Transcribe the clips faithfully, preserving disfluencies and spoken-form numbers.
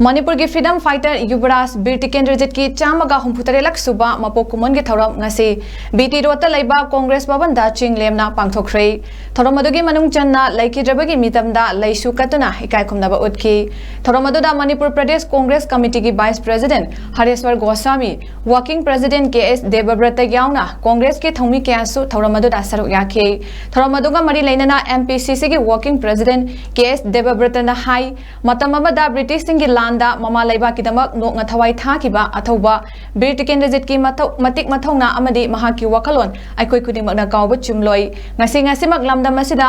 ꯃꯅꯤꯄꯨꯔꯒꯤ freedom fighter Yuvraj ꯕꯤꯔ ꯇꯤꯀꯦꯟꯗ꯭ꯔꯖꯤꯠꯀꯤ ꯆꯥꯝꯃꯒ ꯍꯨꯝꯐꯨꯇꯔꯦꯠꯂꯛ ꯁꯨꯕ ꯃꯄꯣꯛ ꯀꯨꯝꯑꯣꯟꯒꯤ ꯊꯧꯔꯝ ꯉꯁꯤ ꯕꯤ ꯇꯤ ꯔꯣꯗꯇ ꯂꯩꯕ ꯀꯣꯡꯒ꯭ꯔꯦꯁ ꯚꯕꯟꯗ ꯆꯤꯡ ꯂꯦꯝꯅ ꯄꯥꯡꯊꯣꯛꯈ꯭ꯔꯦ꯫ ꯊꯧꯔꯝ ꯑꯗꯨꯒꯤ ꯃꯅꯨꯡ ꯆꯟꯅ ꯂꯩꯈꯤꯗ꯭ꯔꯕꯒꯤ ꯃꯤꯇꯝꯗ ꯂꯩꯁꯨ ꯀꯠꯇꯨꯅ ꯏꯀꯥꯏ ꯈꯨꯝꯅꯕ ꯎꯠꯈꯤ꯫ ꯊꯧꯔꯝ ꯑꯗꯨꯗ Manipur Pradesh Congress ꯀꯃꯤꯇꯤꯒꯤ vice president ꯍꯔꯦꯁ꯭ꯋꯔ Goswami, working president ꯀꯦ ꯑꯦꯁ ꯗꯦꯕꯕ꯭ꯔꯇ ꯌꯥꯎꯅ ꯀꯣꯡꯒ꯭ꯔꯦꯁꯀꯤ ꯊꯧꯃꯤ ꯀꯌꯥꯁꯨ ꯊꯧꯔꯝ ꯑꯗꯨꯗ ꯁꯔꯨꯛ ꯌꯥꯈꯤ꯫ ꯊꯧꯔꯝ ꯑꯗꯨꯒ ꯃꯔꯤ ꯂꯩꯅꯅ ꯑꯦꯝ ꯄꯤ ꯁꯤ ꯁꯤꯒꯤ working president ꯀꯦ ꯑꯦꯁ ꯗꯦꯕꯕ꯭ꯔꯇꯅ ꯍꯥꯏ, ꯃꯇꯝ ꯑꯃꯗ ꯕ꯭ꯔꯤꯇꯤꯁꯁꯤꯡꯒꯤ ꯂꯥꯟꯗ ꯃꯃꯥ ꯂꯩꯕꯥꯛꯀꯤꯗꯃꯛ ꯅꯣꯛꯅ ꯊꯋꯥꯏ ꯊꯥꯈꯤꯕ ꯑꯊꯧꯕ ꯕꯤꯔ ꯇꯤꯀꯦꯟꯗ꯭ꯔꯖꯤꯠꯀꯤ ꯃꯊꯧ-, ꯃꯇꯤꯛ ꯃꯊꯧꯅꯥ ꯑꯃꯗꯤ ꯃꯍꯥꯛꯀꯤ ꯋꯥꯈꯜꯂꯣꯟ ꯑꯩꯈꯣꯏ ꯈꯨꯗꯤꯡꯃꯛꯅ ꯀꯥꯎꯕ ꯆꯨꯝꯂꯣꯏ꯫ ꯉꯁꯤ ꯉꯁꯤꯃꯛ ꯂꯝꯗꯝ ꯑꯁꯤꯗ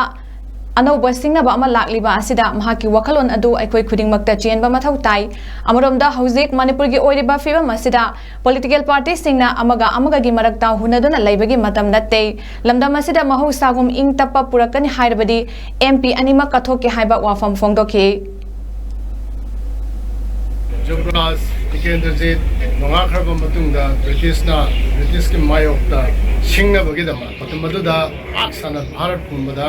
ꯑꯅꯧꯕ ꯁꯤꯡꯅꯕ ꯑꯃ ꯂꯥꯛꯂꯤꯕ ꯑꯁꯤꯗ ꯃꯍꯥꯛꯀꯤ ꯋꯥꯈꯜꯂꯣꯟ ꯑꯗꯨ ꯑꯩꯈꯣꯏ ꯈꯨꯗꯤꯡꯃꯛꯇ ꯆꯦꯟꯕ ꯃꯊꯧ ꯇꯥꯏ꯫ ꯑꯃꯔꯣꯝꯗ ꯍꯧꯖꯤꯛ ꯃꯅꯤꯄꯨꯔꯒꯤ ꯑꯣꯏꯔꯤꯕ ꯐꯤꯕꯝ ꯑꯁꯤꯗ political partyꯁꯤꯡꯅ ꯑꯃꯒ ꯑꯃꯒꯒꯤ ꯃꯔꯛꯇ ꯍꯨꯟꯅꯗꯨꯅ ꯂꯩꯕꯒꯤ ꯃꯇꯝ ꯅꯠꯇꯦ꯫ ꯂꯝꯗꯝ ꯑꯁꯤꯗ ꯃꯍꯧꯁꯥꯒꯨꯝ ꯏꯪ ꯇꯞꯄ ꯄꯨꯔꯛꯀꯅꯤ ꯍꯥꯏꯔꯕꯗꯤ ꯑꯦꯝ ꯄꯤ ꯑꯅꯤꯃꯛ ꯀꯠꯊꯣꯛꯀꯦ ꯍꯥꯏꯕ ꯋꯥꯐꯝ ꯐꯣꯡꯗꯣꯛꯈꯤ꯫ ꯌꯨꯕꯔꯥꯖ ꯇꯤꯀꯦꯟꯗ꯭ꯔꯖꯤꯠ ꯅꯣꯡꯉꯥꯈ꯭ꯔꯕ ꯃꯇꯨꯡꯗ ꯕ꯭ꯔꯤꯇꯤꯁꯅ, ꯕ꯭ꯔꯤꯇꯤꯁꯀꯤ ꯃꯥꯌꯣꯛꯇ ꯁꯤꯡꯅꯕꯒꯤꯗꯃꯛ ꯃꯇꯝ ꯑꯗꯨꯗ ꯄꯥꯛ ꯁꯟꯅ ꯚꯥꯔꯠ ꯄꯨꯝꯕꯗ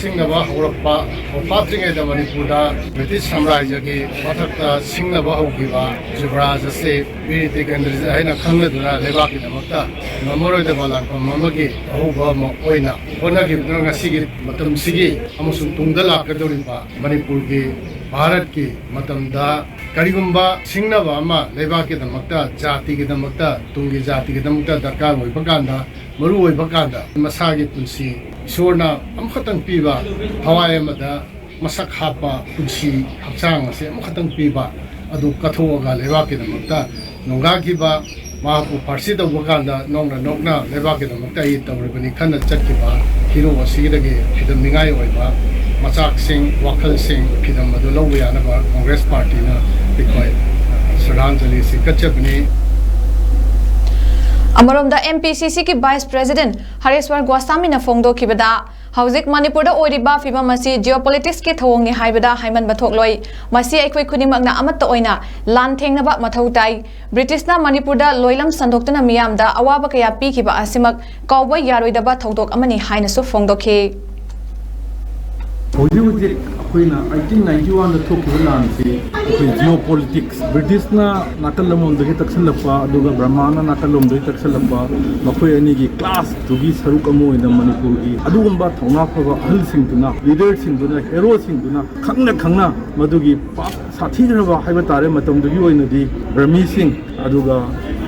ꯁꯤꯡꯅꯕ ꯍꯧꯔꯛꯄ, ꯍꯧꯐꯥꯠꯇ꯭ꯔꯤꯉꯩꯗ ꯃꯅꯤꯄꯨꯔꯗ ꯕ꯭ꯔꯤꯇꯤꯁ ꯁꯥꯝꯔꯥꯖ꯭ꯌꯒꯤ ꯃꯊꯛꯇ ꯁꯤꯡꯅꯕ ꯍꯧꯈꯤꯕ ꯌꯨꯕꯔꯥꯖ ꯑꯁꯤ ꯕꯤꯔ ꯇꯤꯀꯦꯟꯗ꯭ꯔꯖꯤꯠ ꯍꯥꯏꯅ ꯈꯪꯅꯗꯨꯅ ꯂꯩꯕꯥꯛꯀꯤꯗꯃꯛꯇ ꯉꯝꯃꯔꯣꯏꯗꯕ ꯂꯥꯟꯐꯝ ꯑꯃꯒꯤ ꯑꯍꯧꯕ ꯑꯃ ꯑꯣꯏꯅ ꯍꯣꯠꯅꯈꯤꯕꯗꯨꯅ ꯉꯁꯤꯒꯤ ꯃꯇꯝꯁꯤꯒꯤ ꯑꯃꯁꯨꯡ ꯇꯨꯡꯗ ꯂꯥꯛꯀꯗꯧꯔꯤꯕ ꯃꯅꯤꯄꯨꯔꯒꯤ, ꯚꯥꯔꯠꯀꯤ ꯃꯇꯝꯗ ꯀꯔꯤꯒꯨꯝꯕ ꯁꯤꯡꯅꯕ ꯑꯃ ꯂꯩꯕꯥꯛꯀꯤꯗꯃꯛꯇ, ꯖꯥꯇꯤꯒꯤꯗꯃꯛꯇ, ꯇꯨꯡꯒꯤ ꯖꯥꯇꯤꯒꯤꯗꯃꯛꯇ ꯗꯔꯀꯥꯔ ꯑꯣꯏꯕ ꯀꯥꯟꯗ, ꯃꯔꯨ ꯑꯣꯏꯕ ꯀꯥꯟꯗ ꯃꯁꯥꯒꯤ ꯄꯨꯟꯁꯤ ꯏꯁꯣꯔꯅ ꯑꯃꯈꯛꯇꯪ ꯄꯤꯕ ꯊꯋꯥꯏ ꯑꯃꯗ ꯃꯁꯛ ꯍꯥꯞꯄ ꯄꯨꯟꯁꯤ ꯍꯛꯆꯥꯡ ꯑꯁꯤ ꯑꯃꯈꯛꯇꯪ ꯄꯤꯕ ꯑꯗꯨ ꯀꯠꯊꯣꯛꯑꯒ ꯂꯩꯕꯥꯛꯀꯤꯗꯃꯛꯇ ꯅꯣꯡꯒꯥꯈꯤꯕ ꯃꯍꯥꯛꯄꯨ ꯐꯥꯔꯁꯤ ꯇꯧꯕ ꯀꯥꯟꯗ ꯅꯣꯛꯅ ꯅꯣꯛꯅ ꯂꯩꯕꯥꯛꯀꯤꯗꯃꯛꯇ ꯑꯩ ꯇꯧꯔꯤꯕꯅꯤ ꯈꯟꯅ ꯆꯠꯈꯤꯕ ꯍꯤꯔꯣ ꯑꯁꯤꯗꯒꯤ ꯐꯤꯗꯝꯅꯤꯡꯉꯥꯏ ꯑꯣꯏꯕ ꯃꯆꯥꯛꯁꯤꯡ, ꯋꯥꯈꯜꯁꯤꯡ, ꯐꯤꯗꯝ ꯑꯗꯨ ꯂꯧꯕ ꯌꯥꯅꯕ ꯀꯣꯡꯒ꯭ꯔꯦꯁ ꯄꯥꯔꯇꯤꯅ ꯑꯩꯈꯣꯏ ꯁ꯭ꯔꯗꯥꯟꯖꯂꯤ ꯑꯁꯤ ꯀꯠꯆꯕꯅꯤ꯫ ꯑꯃꯔꯣꯝꯗ ꯑꯦꯝ ꯄꯤ ꯁꯤ ꯁꯤꯒꯤ vice president ꯍꯔꯦꯁ꯭ꯋꯔ ꯒꯣꯁ꯭ꯋꯥꯃꯤꯅ ꯐꯣꯡꯗꯣꯛꯈꯤꯕꯗ, ꯍꯧꯖꯤꯛ ꯃꯅꯤꯄꯨꯔꯗ ꯑꯣꯏꯔꯤꯕ ꯐꯤꯕꯝ ꯑꯁꯤ geopoliticsꯀꯤ ꯊꯧꯑꯣꯡꯅꯤ ꯍꯥꯏꯕꯗ ꯍꯥꯏꯃꯟꯕ ꯊꯣꯛꯂꯣꯏ꯫ ꯃꯁꯤ ꯑꯩꯈꯣꯏ ꯈꯨꯗꯤꯡꯃꯛꯅ ꯑꯃꯠꯇ ꯑꯣꯏꯅ ꯂꯥꯟ ꯊꯦꯡꯅꯕ ꯃꯊꯧ ꯇꯥꯏ꯫ ꯕ꯭ꯔꯤꯇꯤꯁꯅ ꯃꯅꯤꯄꯨꯔꯗ ꯂꯣꯏꯂꯝ ꯁꯟꯗꯣꯛꯇꯨꯅ ꯃꯤꯌꯥꯝꯗ ꯑꯋꯥꯕ ꯀꯌꯥ ꯄꯤꯈꯤꯕ ꯑꯁꯤꯃꯛ ꯀꯥꯎꯕ ꯌꯥꯔꯣꯏꯗꯕ ꯊꯧꯗꯣꯛ ꯑꯃꯅꯤ ꯍꯥꯏꯅꯁꯨ ꯐꯣꯡꯗꯣꯛꯈꯤ꯫ ꯍꯧꯖꯤꯛ ꯍꯧꯖꯤꯛ ꯑꯩꯈꯣꯏꯅ ꯑꯩꯠꯇꯤꯟ ꯅꯥꯏꯟꯇꯤ ꯋꯥꯟꯗ ꯊꯣꯛꯈꯤꯕ ꯂꯥꯟꯁꯤ ꯑꯩꯈꯣꯏ ꯖꯤꯑꯣ ꯄꯣꯂꯤꯇꯤꯛꯁ, ꯕ꯭ꯔꯤꯇꯤꯁꯅ ꯅꯥꯀꯜ ꯑꯃꯔꯣꯝꯗꯒꯤ ꯇꯛꯁꯜꯂꯛꯄ, ꯑꯗꯨꯒ ꯕ꯭ꯔꯍꯃꯥꯅ ꯅꯥꯀꯜ ꯑꯃꯔꯣꯝꯗꯒꯤ ꯇꯛꯁꯜꯂꯛꯄ, ꯃꯈꯣꯏ ꯑꯅꯤꯒꯤ ꯀ꯭ꯂꯥꯁꯇꯨꯒꯤ ꯁꯔꯨꯛ ꯑꯃ ꯑꯣꯏꯅ ꯃꯅꯤꯄꯨꯔꯒꯤ ꯑꯗꯨꯒꯨꯝꯕ ꯊꯧꯅꯥ ꯐꯕ ꯑꯍꯜꯁꯤꯡꯗꯨꯅ, ꯂꯤꯗꯔꯁꯤꯡꯗꯨꯅ, ꯍꯦꯔꯣꯁꯤꯡꯗꯨꯅ ꯈꯪꯅ ꯈꯪꯅ ꯃꯗꯨꯒꯤ ꯄꯥꯛ ꯁꯥꯊꯤꯈ꯭ꯔꯕ ꯍꯥꯏꯕ ꯇꯥꯔꯦ ꯃꯇꯝꯗꯨꯒꯤ ꯑꯣꯏꯅꯗꯤ, ꯕ꯭ꯔꯍꯃꯤꯁꯤꯡ, ꯑꯗꯨꯒ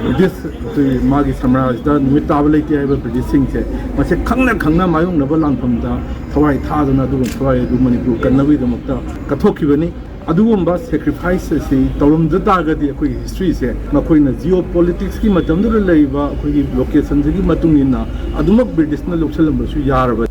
ꯕ꯭ꯔꯤꯇꯤꯁ, ꯑꯩꯈꯣꯏ ꯃꯥꯒꯤ ꯁꯝꯔꯥꯖ꯭ꯌꯗ ꯅꯨꯃꯤꯠ ꯇꯥꯕ ꯂꯩꯇꯦ ꯍꯥꯏꯕ ꯕ꯭ꯔꯤꯇꯤꯁꯁꯤꯡꯁꯦ, ꯃꯁꯤ ꯈꯪꯅ ꯈꯪꯅ ꯃꯥꯌꯣꯛꯅꯕ ꯂꯥꯟꯐꯝꯗ ꯊꯋꯥꯏ ꯊꯥꯗꯨꯅ ꯑꯗꯨꯒꯨꯝꯕ ꯊꯋꯥꯏ ꯑꯗꯨ ꯃꯅꯤꯄꯨꯔ ꯀꯟꯅꯕꯒꯤꯗꯃꯛꯇ ꯀꯠꯊꯣꯛꯈꯤꯕꯅꯤ꯫ ꯑꯗꯨꯒꯨꯝꯕ ꯁꯦꯀ꯭ꯔꯤꯐꯥꯏꯁ ꯑꯁꯤ ꯇꯧꯔꯝꯗ ꯇꯥꯔꯒꯗꯤ ꯑꯩꯈꯣꯏꯒꯤ ꯍꯤꯁꯇ꯭ꯔꯤꯁꯦ ꯃꯈꯣꯏꯅ ꯖꯤꯑꯣ ꯄꯣꯂꯤꯇꯤꯛꯁꯀꯤ ꯃꯇꯝꯗꯨꯗ ꯂꯩꯔꯤꯕ ꯑꯩꯈꯣꯏꯒꯤ ꯂꯣꯀꯦꯁꯟꯁꯤꯒꯤ ꯃꯇꯨꯡ ꯏꯟꯅ ꯑꯗꯨꯃꯛ ꯕ꯭ꯔꯤꯇꯤꯁꯅ ꯂꯧꯁꯤꯜꯂꯝꯕꯁꯨ ꯌꯥꯔꯕꯅꯤ꯫